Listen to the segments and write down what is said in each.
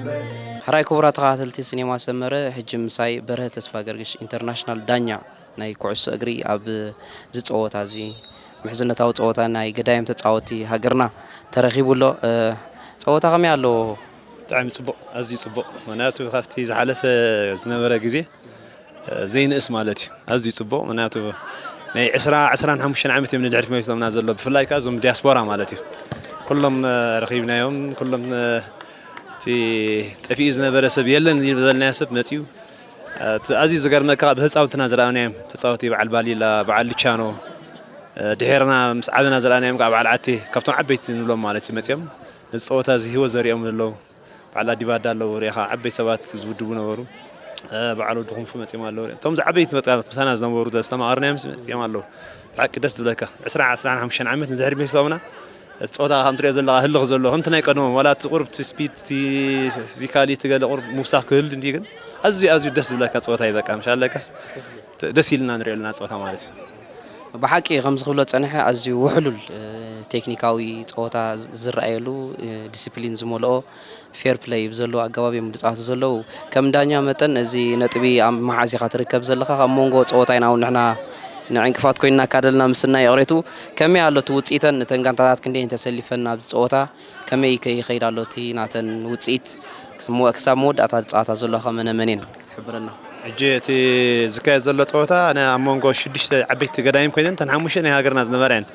ሕራይ ክቡራት ተኸታተልቲ ሲኔማ ሰመረ፣ ሕጂ ምሳይ በርሀ ተስፋ ገርግሽ ኢንተርናሽናል ዳኛ ናይ ኩዕሶ እግሪ ኣብ ዝፀወታ እዚ ምሕዝነታዊ ፀወታ ናይ ገዳይም ተፃወቲ ሃገርና ተረኺቡ ኣሎ። እ፣ ፀወታ ከመይ ኣለዎ? ብጣዕሚ ጽቡቕ፣ ኣዝዩ ጽቡቕ። ምኽንያቱ ካብቲ ዝሓለፈ ዝነበረ ግዜ፣ እ፣ ዘይንእስ ማለት እዩ። ኣዝዩ ጽቡቕ፣ ምኽንያቱ ናይ ዕስራ፣ ዕስራን ሓሙሽተን ዓመት እዮም ንድሕሪት መሊሶምና ዘሎ፣ ብፍላይ ከኣ እዞም ዲያስፖራ ማለት እዩ። ኩሎም፣ እ፣ ረኺብናዮም፣ ኩሎም፣ እ፣ እቲ ጠፊኡ ዝነበረ ሰብ የለን ዝበልናዮ ሰብ መጺኡ። እ፣ እቲ ኣዝዩ ዝገርመካ ብህጻውንትና ዝረኣናዮም ተጻወቲ በዓል ባሊላ፣ በዓል ልቻኖ፣ እ፣ ድሒርና ምስ ዓበና ዝረኣናዮም ከኣ በዓል ዓቴ፣ ካብቶም ዓበይቲ ንብሎም ማለት እዩ መጺኦም። ነዚ ጸወታ እዚ ህይወት ዘሪኦም ዘለዉ በዓል ኣዲባዳ ኣለዉ፣ ርኢኻ ዓበይቲ ሰባት ዝውድቡ ነበሩ። እ፣ በዓል ወዲ ክንፉ መጺኦም ኣለዉ። እቶም ዝዓበይቲ መጥቃ-፣ ምሳና ዝነበሩ ዘስተማቐርናዮም መጺኦም ኣለዉ። ብሓቂ ደስ ዝብለካ። ዕስራ፣ ዕስራን ሓሙሽተን ዓመት ንድሕሪት መሊሶምና፣ እቲ ጸወታ ከም ትሪኦ ዘለኻ ህልኽ ዘሎ፣ ከምቲ ናይ ቀደሞም፣ ዋላ እቲ ቁሩብ እቲ ስፒድ፣ እቲ ፊዚካሊ፣ እቲ ገለ ቁሩብ ምውሳኽ ክህሉ እንድዩ፣ ግን ኣዝዩ፣ ኣዝዩ ደስ ዝብለካ ጸወታ እዩ። በቃ፣ ምሻለካስ፣ ት-፣ ደስ ኢልና ንሪኦ ኣለና ጸወታ ማለት እዩ። ብሓቂ ከምዚ ክብሎ ጸኒሐ፣ ኣዝዩ ውሕሉል፣ እ፣ ቴክኒካዊ ጸወታ ዝ-፣ ዝረኣየሉ፣ እ፣ ዲሲፕሊን ዝመልኦ፣ ፌር ፕለይ ብዘለዎ ኣገባብ እዮም ዝጻወቱ ዘለዉ። ከም ዳኛ መጠን፣ እዚ ነጥቢ ኣብ መሓዝ ኢኻ ትርከብ ዘለኻ? ካብ መንጎ ጸወታ ኢና እውን ንሕና ንዕንቅፋት ኮይንና ካደልና ምስና ይቕሬቱ። ከመይ ኣሎ እቲ ውጽኢተን? እተን ጋንታታት ክንደይ ተሰሊፈን ኣብዚ ጸወታ? ከመይ ከ ይኸይድ ኣሎ እቲ ናተን ውጽኢት? ክስሞ-፣ ክሳብ መወዳእታ ዝጻወታ ዘለዋ ከ መነ መን እየን? ክትሕብረና። ሕጂ እቲ ዝካየድ ዘሎ ጸወታ፣ ን-፣ ኣብ መንጎ ሽዱሽተ ዓበይቲ ገዳይም ኮይነን፣ እተን ሓሙሽተ ናይ ሃገርና ዝነበራ እየን።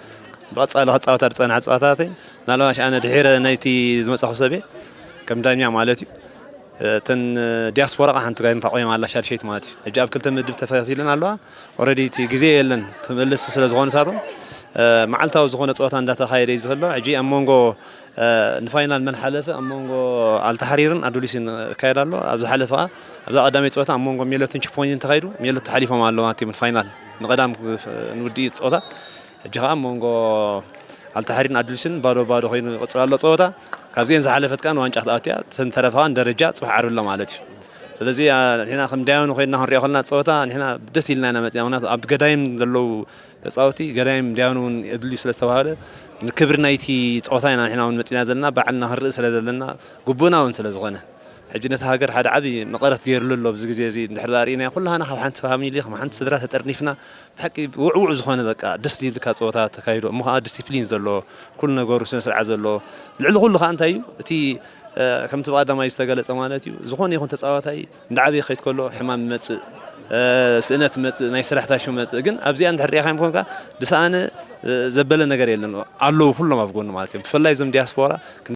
ብቐጻሊ ክጻወታ ዝጸንሓ ጸወታታት እየን። ምናልባሽ ኣነ ድሒረ ናይቲ ዝመጻኹ ሰብ እየ፣ ከም ዳኛ ማለት እዩ። እተን ዲያስፖራ ኸዓ ሓንቲ ጋንታ ቆይማ ኣላ፣ ሻድሸይቲ ማለት እዩ። ሕጂ ኣብ ክልተ ምድብ ተኸፊለን ኣለዋ። ኦረዲ እቲ ግዜ የለን፣ ተመለስቲ ስለ ዝኾኑ ንሳቶም፣ እ፣ መዓልታዊ ዝኾነ ጸወታ እንዳተኻየደ እዩ ዝህሎ። ሕጂ ኣብ መንጎ፣ እ፣ ንፋይናል መን ሓለፈ፣ ኣብ መንጎ ኣልታሕሪርን ኣዱሊስን ይካየድ ኣሎ። ኣብ ዝሓለፈ ኸዓ፣ ኣብዛ ቀዳመይቲ ጸወታ ኣብ መንጎ ሜሎትን ቺፖኒን ተኻይዱ፣ ሜሎት ተሓሊፎም ኣለዋ፣ እቲ ፋይናል ንቐዳም ንውድኢ ጸወታ። ሕጂ ኸዓ ኣብ መንጎ ኣልታሕሪርን ኣዱሊስን ባዶ ባዶ ኮይኑ ይቕጽል ኣሎ ጸወታ። ካብዚኤን ዝሓለፈት ከኣ ንዋንጫ ክትኣቱ እያ። እተን ተረፋ ከኣ ንደረጃ ጽባሕ ዓርቢ ኣሎ ማለት እዩ። ስለዚ፣ ኣ፣ ንሕና ከም ዳያኑ ኮይንና ክንሪኦ ከለና ጸወታ ንሕና ደስ ኢልና ኢና መጺና። ምኽንያቱ ኣብ ገዳይም ዘለዉ ተጻወቲ፣ ገዳይም ዳያኑ እውን የድልዩ ስለ ዝተባህለ፣ ንክብሪ ናይቲ ጸወታ ኢና ንሕና እውን መጺና ዘለና፣ ባዕልና ክንርኢ ስለ ዘለና፣ ግቡእና እውን ስለ ዝኾነ። ሕጂ ነቲ ሃገር ሓደ ዓቢ መቐረት ገይሩሉ ኣሎ። ኣብዚ ግዜ እዚ እንድሕር ደኣ ርኢናዮ፣ ኩላህና ካብ ሓንቲ ፋሚሊ፣ ካብ ሓንቲ ስድራ ተጠርኒፍና፣ ብሓቂ ውዕዉዕ ዝኾነ፣ በቃ፣ ደስ ዝብልካ ጸወታ ተካይዶ፣ እሞ ኸዓ ዲሲፕሊን ዘለዎ፣ ኩሉ ነገሩ ስነ ስርዓት ዘለዎ። ልዕሊ ኩሉ ኸዓ እንታይ እዩ? እቲ፣ እ፣ ከምቲ ብቐዳማይ ዝተገለጸ ማለት እዩ፣ ዝኾነ ይኹን ተጻዋታይ እንዳዓበየ ክኸይድ ከሎ ሕማም ይመጽእ፣ እ፣ ስእነት ይመጽእ፣ ናይ ስራሕ ታሹ ይመጽእ። ግን ኣብዚኣ እንድሕር ርኢኻዮም ኮንካ፣ ዝሰኣነ፣ እ፣ ዘበለ ነገር የለን። ኣለዉ ኩሎም ኣብ ጎኑ ማለት እዩ። ብፍላይ እዞም ዲያስፖራ